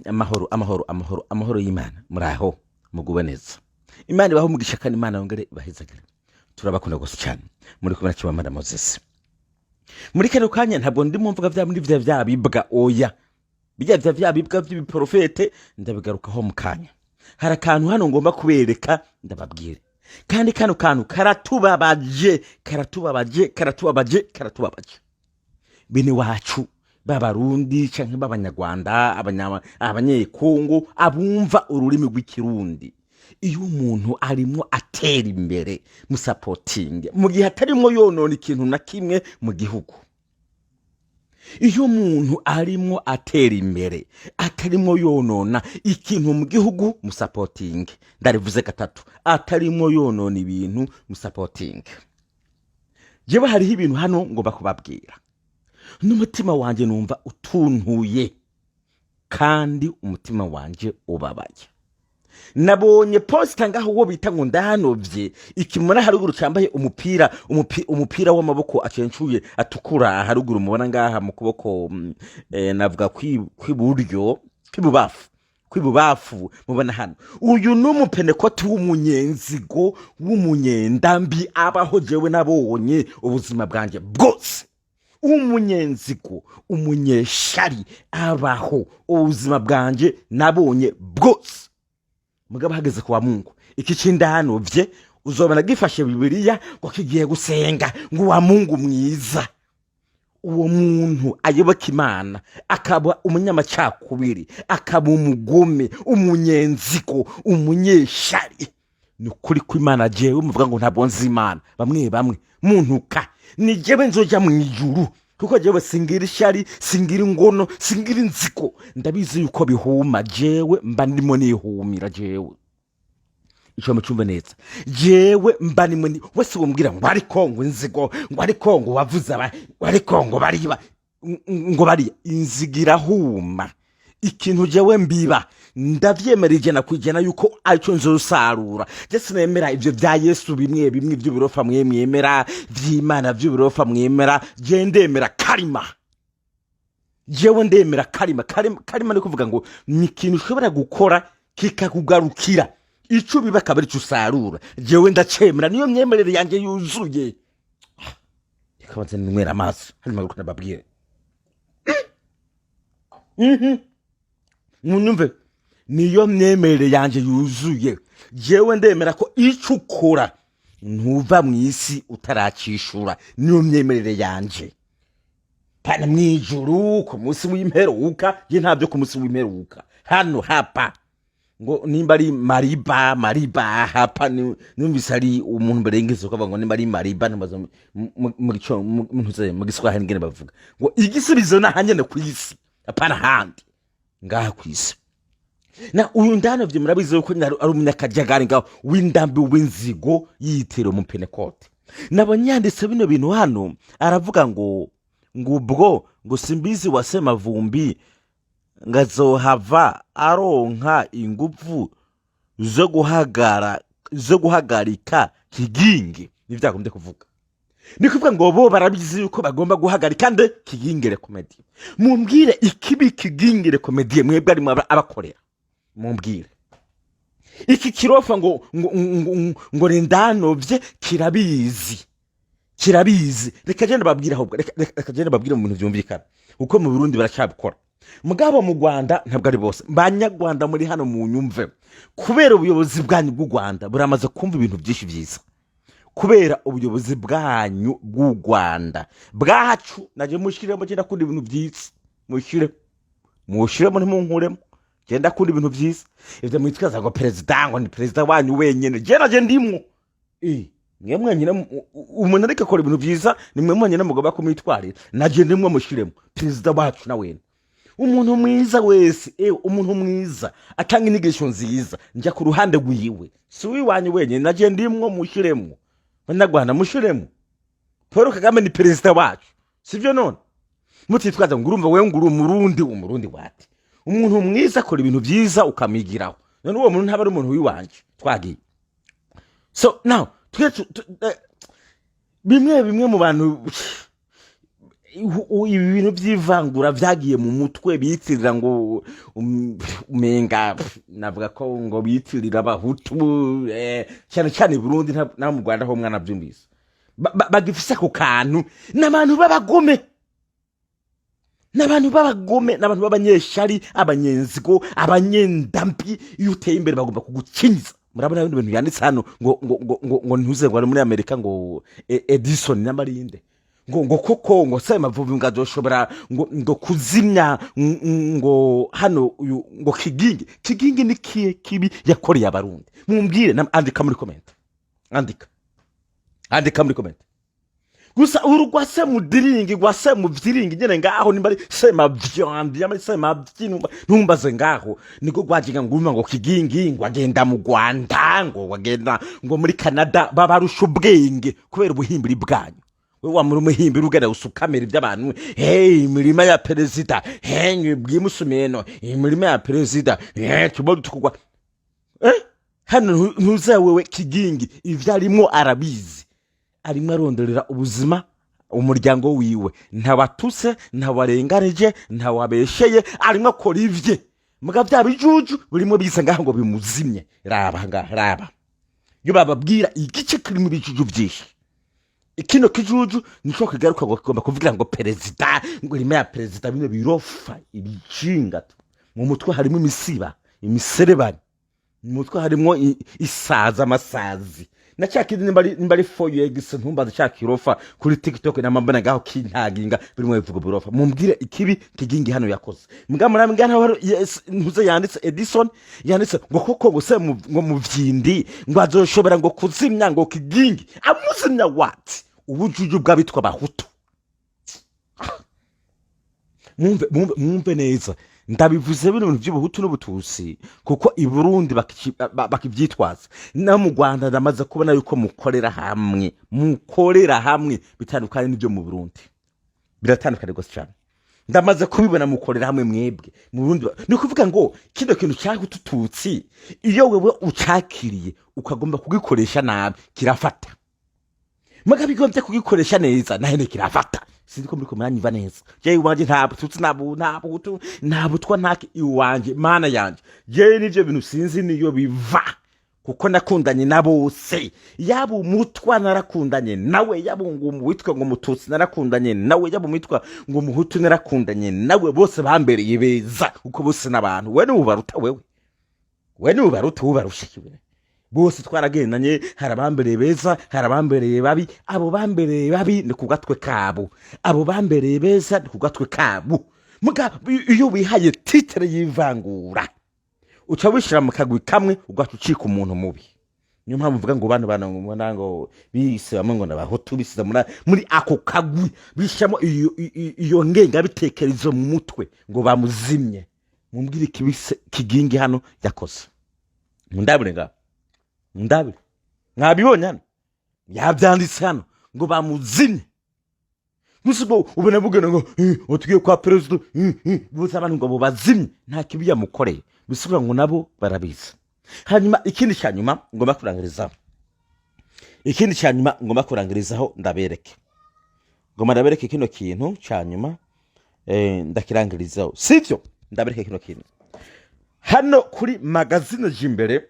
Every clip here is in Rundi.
Amahoro, amahoro, amahoro, amahoro y'Imana. Muraho, muguwe neza. Imana ibaho umugisha kandi Imana yongere ibahezagire. Turabakunda gose cyane. Muri kumwe na Chimamanda Moses. Muri kano kanya ntabwo ndimo mvuga vya muri vya bibwa, oya. Bijya vya bibwa vy'ibiprofete ndabigarukaho mu kanya. Hari akantu hano ngomba kubereka, ndababwire. Kandi kano kantu karatubabaje, karatubabaje, karatubabaje, karatubabaje. Bene wacu b'Abarundi canke b'Abanyarwanda, Abanyekongo, abumva ururimi rw'Ikirundi, iyo umuntu arimwo atera imbere, musapotinge mu gihe atarimwo yonona ikintu na kimwe mu gihugu. Iyo umuntu arimwo atera imbere, atarimwo yonona ikintu mu gihugu, musapotinge. Ndarivuze gatatu: atarimwo yonona ibintu, musapotinge. Jewe hariho ibintu hano ngomba kubabwira n'umutima wanje numva utuntuye kandi umutima wanje ubabaye. Nabonye posta ngaho uwo bita ngo Ndahanovye ikimura haruguru cambaye umupira w'amaboko acencuye atukura haruguru, mubona ngaha mu kuboko, navuga kw'iburyo, kw'ibubafu mubona hano. Uyu ni umupenekoti w'umunyenzigo, w'umunyendambi abaho jewe nabonye ubuzima bwanje bwose, umunyenzigo, umunyeshari abaho ubuzima bwanje nabonye bwose. Mugabo hageze kuwa Mungu, iki c'Indahanovye uzobona gifashe Bibiliya ngo kigiye gusenga, ngo wa Mungu mwiza. Uwo muntu ayoboka Imana akaba umunyamacakubiri, akaba umugome, umunyenzigo, umunyeshari, ni ukuri kw'Imana, jewe muvuga ngo ntabwo nzi Imana, bamwe bamwe muntuka, ni jewe nzoja mu ijuru, kuko jewe singira ishari, singira ingono, singira inziko. Ndabizi yuko bihuma, jewe mba ndimo nihumira. Jewe ico mucumve neza, jewe mba ndimo wese wombwira ngo ariko ngo inzigo, ngo ariko ngo wavuze aba, ngo ariko ngo bariba, ngo bariya, inzigo irahuma. Ikintu jewe mbiba ndavyemera 100% yuko aricyo nzosarura. Je sinemera ivyo vya Yesu bimwe bimwe vy'uburofa mwe mwemera, vy'Imana vy'uburofa mwemera. Je ndemera karima, jewe ndemera karima. Karima, karima ni kuvuga ngo ni ikintu ushobora gukora kikakugarukira, ico biba akaba arico usarura. Jewe ndacemera, niyo myemerere yanjye yuzuye. Reka banze ninywera amazi hanyuma garuka ndababwire. Munyumve, niyo myemerere yanjye yuzuye. Jewe ndemera ko ico ukora ntuva mu isi utaracishura. Niyo myemerere yanje. Pana mwijuru ku munsi w'imperuka, je ntabyo ku munsi w'imperuka. Hano hapa ngo nimba ari mariba, mariba hapa numvise ari umuntu berengeze ko ngo nimba ari mariba, ntibaza mu Giswahili ngene bavuga ngo igisubizo nahanyene ku isi, apana handi, ngaha ku isi. Na uyu Ndanovye murabizi yuko nyine ari umunyakajagari ngaho w'indambi, w'inzigo, yitera umupenekote. Nabonye yanditse bino bintu hano, aravuga ngo ubwo ngo simbizi wa Semavumbi ngazohava aronka inguvu zo guhagarika Kigingi. Nivyo yagombye kuvuga. Ni kuvuga ngo bo barabizi yuko bagomba guhagarika nde? Kigingire Comedy. Mumbwire ikibi Kigingire Comedy mwebwe arimo abakorera. Mumbwire iki kirofa ngo ni Ndanovye, kirabizi, kirabizi. Reka genda babwire ahubwo, reka genda babwire mu bintu byumvikana, kuko mu Burundi baracyabikora, mugabo mu Rwanda ntabwo ari bose. Banyarwanda muri hano mu nyumve, kubera ubuyobozi bwanyu bw'u Rwanda buramaze kumva ibintu byinshi byiza, kubera ubuyobozi bwanyu bw'u Rwanda bwacu, naje mushiremo, genda akunda ibintu byiza, mushire, mushiremo, ntimunkuremo. Genda akunda ibintu byiza. Ibyo mwitwaza ngo perezida, ngo ni perezida wanyu wenyine, je naje ndimwo. Mwe mwenyine umuntu ariko akora ibintu byiza, ni mwe mwenyine mugomba kumwitwarira. Naje ndimwo, mushiremo perezida wacu na wene. Umuntu mwiza wese, ewe umuntu mwiza atanga inyigisho nziza, njya ku ruhande rwiwe, si uwiwanyu wenyine, naje ndimwo, mushiremo. Banyarwanda, mushiremo, Paul Kagame ni perezida wacu, sibyo? None mutitwaza ngo urumva wewe ngo uri Umurundi, Umurundi wati umuntu mwiza akora ibintu byiza ukamwigiraho, none uwo muntu ntaba ari umuntu w'iwanje? Twagiye. So now twe bimwe bimwe mu bantu Ibi bintu by'ivangura byagiye mu mutwe, biyitirira ngo umenga navuga ko ngo biyitirira Abahutu, cyane cyane i Burundi, naho mu Rwanda ho mwana byumvise. Bagifise ako kantu. N'abantu b'abagome, n'abantu b'abagome, n'abantu b'abanyeshari, abanyenzigo, abanyendambi. Iyo uteye imbere bagomba kugukinyiza. Murabona ibindi bintu yanditse hano ngo ntuze ngo ari muri Amerika, ngo Edison n'amarinde, ngo koko ngo Semavubi ngo azoshobora ngo kuzimya ngo hano uyu ngo Kigingi. Kigingi ni kiye kibi yakoreye Abarundi? Mumbwire, andika muri comment, andika, andika muri comment. Gusa uru rwa Semudiringi, rwa Semuvyiringi nyene ngaho, nimba ari Semavyandi, yaba ari Semavyi, ntumbaze ngaho, niko rwajiga nguma ngo Kigingi ngo agenda mu Rwanda, ngo agenda ngo muri Canada. Babarusha ubwenge kubera ubuhimbiri bwanyu. We wa muri umuhimbiri ugenda usukamira iby'abantu. Hey, imirima ya perezida, hey, bwimusumeno, imirima ya perezida, hey, tubo tukugwa, hano ntuzewewe. Kigingi ivyo arimwo arabizi, arimo aronderera ubuzima umuryango wiwe. Ntabatuse, ntawarenganije, ntawabesheye, arimo akora ivye. Muga bya bijuju birimo biza ngaho ngo bimuzimye. Raba ngaha, raba iyo bababwira igice kirimo ibijuju byinshi. Kino kijuju nico kigaruka ngo kigomba kuvugira ngo perezida, ngo irima ya perezida. Bino birofa ibijinga mu mutwe harimo imisiba, imiserebanya mu mutwe, harimo isazi, amasazi na cya kindi, nimba ari foyu egisi, ntumbaze. Cya kirofa kuri TikTok namambona ngaho kintaginga birimo bivuga burofa. Mumbwire ikibi Kigingi hano yakoze. Mbwa murambwira hano, yes, ntuze yanditse Edison, yanditse ngo koko ngo se ngo muvyindi ngo azoshobora ngo kuzimya ngo Kigingi. Amuzimya what? Ubujuju bw'abitwa Abahutu. Mwumve, mwumve, mwumve neza, ndabivuze bino bintu by'Ubuhutu n'Ubututsi kuko i Burundi bakivyitwaza, no mu Rwanda ndamaze kubona yuko mukorera hamwe, mukorera hamwe bitandukanye n'ibyo mu Burundi, biratandukanye rwose cyane. Ndamaze kubibona, mukorera hamwe mwebwe mu Burundi. Ni ukuvuga ngo kino kintu cya Tutsi, iyo wewe ucakiriye ukagomba kugikoresha nabi kirafata, mugabo igombye kugikoresha neza nahene kirafata. Sinzi ko muriko muranyumva neza. Jewe iwanje nta Bututsi, nta Buhutu, nta Butwa, nta iwanje. Mana yanje, jewe nivyo bintu sinzi niyo biva, kuko nakundanye na bose. Yaba Umutwa narakundanye nawe, yaba ngo witwa ngo Umututsi narakundanye nawe, yaba umwitwa ngo Umuhutu narakundanye nawe. Bose bambereye beza kuko bose n'abantu. We niwubaruta, wewe, we niwubaruta, ubarusha kiwe. Bose twaragendanye, hari abambereye beza, hari abambereye babi. Abo bambereye babi ni ku gatwe kabo, abo bambereye beza ni ku gatwe kabo. Muga iyo wihaye titre y'ivangura, uca wishira mu kagwi kamwe, ugaca ucika umuntu mubi. Niyo mpamvu mvuga ngo bano bana mbona ngo bise bamwe ngo n'Abahutu, bisize muri ako kagwi, bishamo iyo ngengabitekerezo mu mutwe ngo bamuzimye. Mumbwire ikibise Kigingi hano yakoze. Mundabire ngaho, mundabire, mwabibonye hano, yabyanditse hano ngo bamuzimye. Gusa ubwo ubona bugana ngo utugiye kwa perezida, bose abantu ngo bubazimye, nta kibi yamukoreye. Bisigura ngo nabo barabizi. Hanyuma ikindi cya nyuma ngomba kurangirizaho, ikindi cya nyuma ngomba kurangirizaho, ndabereke, ngomba ndabereke kino kintu cya nyuma, ndakirangirizaho, sivyo? Ndabereke kino kintu hano kuri magazine Jimbere.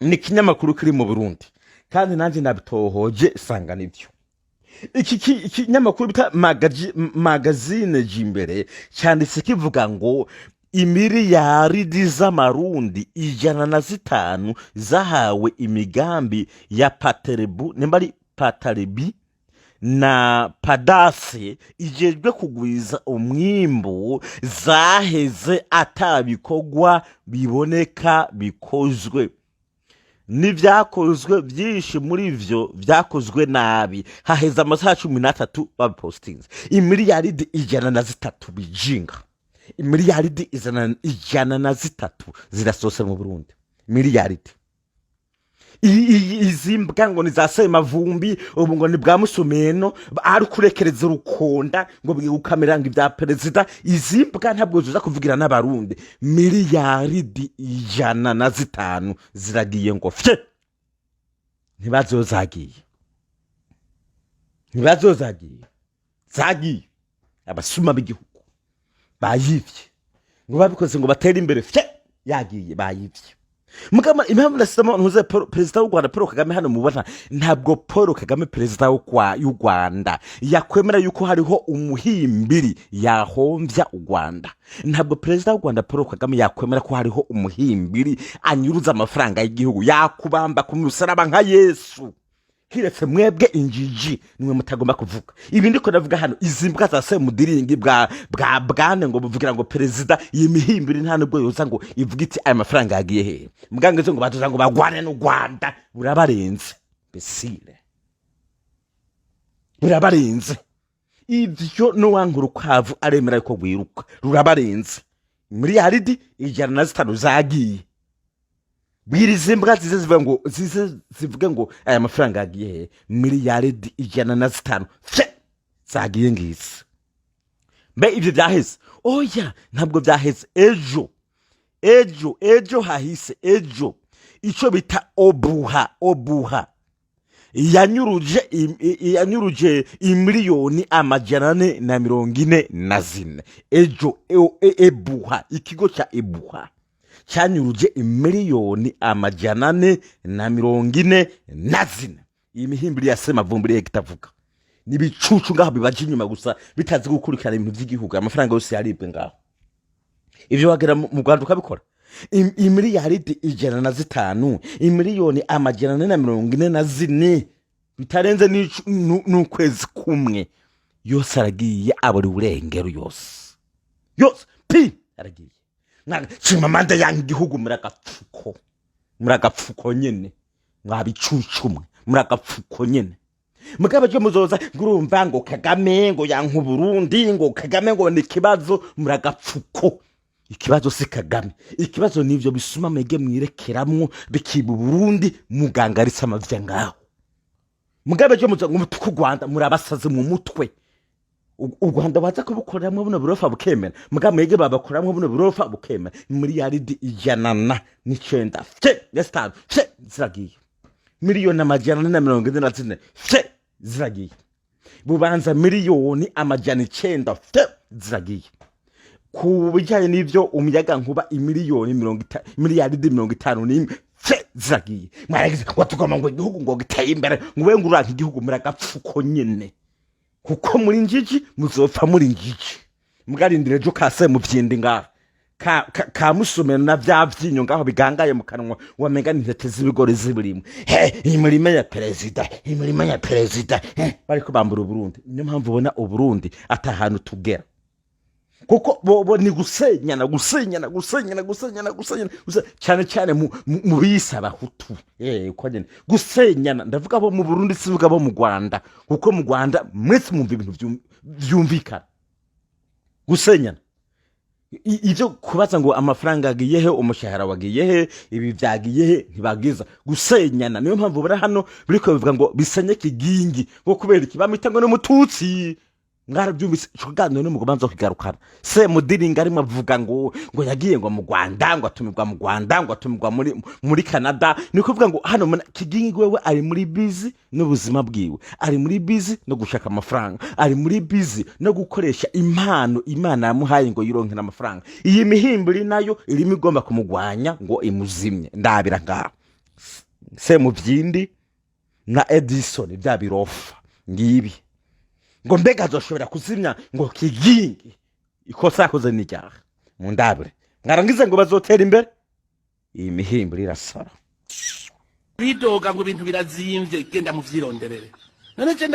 Ni ikinyamakuru kiri mu Burundi, kandi nanjye nabitohoje sanga nibyo. Iki ikinyamakuru bita magazine Jimbere cyanditse kivuga ngo imiliyaridi z'amarundi 105 zahawe imigambi ya Paterebu, nimba ari Patarebi na Padase ijejwe kugwiza umwimbu, zaheze atabikorwa biboneka bikozwe. N'ibyakozwe, byinshi muri vyo byakozwe nabi. Haheze amasaha 13 babipostinze. Imiliyaridi 103, bijinga, imiliyaridi 103 zirasohotse mu Burundi. Miliyaridi. Izi mbwa ngo ni za Semavumbi, ubu ngo ni bwa Musumeno, ari kurekereza urukonda ngo bwigukamira ngo ibya perezida. Izi mbwa ntabwo ziza kuvugira n'Abarundi. Miliyaridi 105 ziragiye ngo fye, ntibazozagiye, ntibazozagiye, zagiye. Abasuma b'igihugu bayivye, ngo babikoze ngo batere imbere, fye yagiye, bayivye. Mugama impamvu nasizemo ntuze perezida w'u Rwanda Paul Kagame hano mubona, ntabwo Paul Kagame perezida y'u Rwanda yakwemera yuko hariho umuhimbiri yahomvya u Rwanda. Ntabwo perezida w'u Rwanda Paul Kagame yakwemera ko hariho umuhimbiri anyuruza amafaranga y'igihugu, yakubamba ku musaraba nka Yesu. Kiretse mwebwe injiji nimwe mutagomba kuvuga ibi ndiko ndavuga hano. Izi mbwa za semudiringi bwa bwane ngo buvugira ngo perezida, iyi mihimbiri nta nubwo yoza ngo ivuga iti aya mafaranga yagiye hehe. Mbwangize ngo baduza ngo bagwane n'u Rwanda, burabarenze besire, burabarenze. Ivyo n'uwanka urukwavu aremera yuko rwiruka, rurabarenze. Miliyaridi 105 zagiye. Bwira izi mbwa zize zivuga ngo, zize zivuge ngo aya mafaranga yagiye he. Miliyaridi 105 fye zagiye ngizi. Mbe ibyo byaheze? Oya, ntabwo byaheze. Ejo ejo ejo hahise ejo, icyo bita OBUHA, OBUHA yanyuruje imiliyoni 444. Ejo OBUHA, ikigo cya OBUHA cyanyuruje imiliyoni 444. Iyi mihimbiri ya semavumburi kitavuga nibicucu ngaho bibaje inyuma gusa, bitazi gukurikirana ibintu by'igihugu. Amafaranga yose yaribwe ngaho. Ivyo wagera mu Rwanda ukabikora. Imiliyaridi 105, imiliyoni 444, bitarenze n'ukwezi kumwe, yose aragiye, abura uburengero yose yose pi aragiye. Chimamanda yanga igihugu, muri agapfuko, muri agapfuko nyene, mwabicucumwe, muri agapfuko nyene. Mugabo cyo muzoza ngo urumva ngo Kagame ngo yanka Burundi, ngo Kagame ngo ni ikibazo, muri agapfuko. Ikibazo si Kagame, ikibazo nivyo bisuma mwege mwirekeramwo bikiba Burundi, mugangaritse amavya ngaho. Mugabe cyo muzoza ngo mutuku Rwanda, murabasaze mu mutwe. U Rwanda baza kubukoreramwo buno burofa bukemera, muga mwege babakoreramwo buno burofa bukemera. Miliyaridi 109 fye ya zitanu fye ziragiye, miliyoni 444 fye ziragiye, Bubanza miliyoni 900 fye ziragiye. Ku bijyanye n'ibyo umuyaga nkuba, imiliyoni miliyaridi 51 fye ziragiye. Mwaragize ngo tugomba ngo igihugu ngo giteye imbere, ngo ube ngo uranka igihugu, muri agapfuko nyene, kuko muri njiji, muzopfa muri njiji. Mugarindire ejo kase muvyindi ngaha ka musomero na vya vyinyo ngaho bigangaye mu kanwa, wamenga ni intete z'ibigori z'ibirimo. He imirima ya perezida, imirima ya perezida, he bariko bambura Uburundi. Niyo mpamvu ubona Uburundi ata hantu tugera, kuko bo ni gusenyana, gusenyana, gusenyana, gusenyana, gusenyana, cyane cyane mu bise Abahutu, uko nyene gusenyana. Ndavuga abo mu Burundi, sivuga abo mu Rwanda, kuko mu Rwanda mwese mwumva ibintu vyumvikana. Gusenyana, ivyo kubaza ngo amafaranga agiye he, umushahara wagiye he, ibi vyagiye he, ntibagiza gusenyana. Niyo mpamvu bari hano biriko bivuga ngo bisenye Kigingi, ngo kubera iki bamwita ngo n'Umututsi. Mwarabyumvise ico kiganiro, ni mugobanza kukigarukana. Semudiringa arimo avuga ngo yagiye ngo mu Rwanda, ngo atumirwa mu Rwanda, ngo atumirwa muri Canada. Ni kuvuga ngo hano Kigingi wewe ari muri busy n'ubuzima bwiwe, ari muri busy no gushaka amafaranga, ari muri busy no gukoresha impano Imana yamuhaye ngo yironkere amafaranga. Iyi mihimbiri nayo irimo igomba kumugwanya ngo imuzimye. Ndabira ngaho Semuvyindi na Edison bya birofa ngibi, ngo mbega azoshobora kuzimya ngo Kigingi? Ikosa yakoze n'iryaha mundabire, mwarangize ngo bazotera imbere. Iyi mihimbiri irasara. Bidoga ngo ibintu birazimvye, genda muvyironderere. None je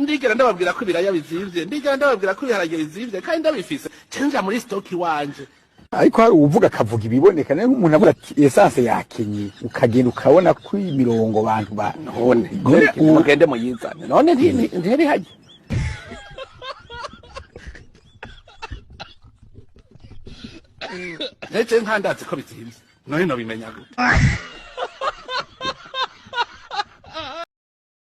ndigera ndababwira ko ibiraya bizimvye, ndigera ndababwira ko ibiharage bizimvye kandi ndabifise? Cenja muri stock wanje. Ariko hari uwuvuga akavuga ibiboneka, nayo nk'umuntu avuga ati essence yakenye, ukagenda ukabona ko imirongo abantu ba None kubera iki? Mugende muyizane. None ntiri hajya? Nece nkandazi ko bizimvye, none nobimenya gute?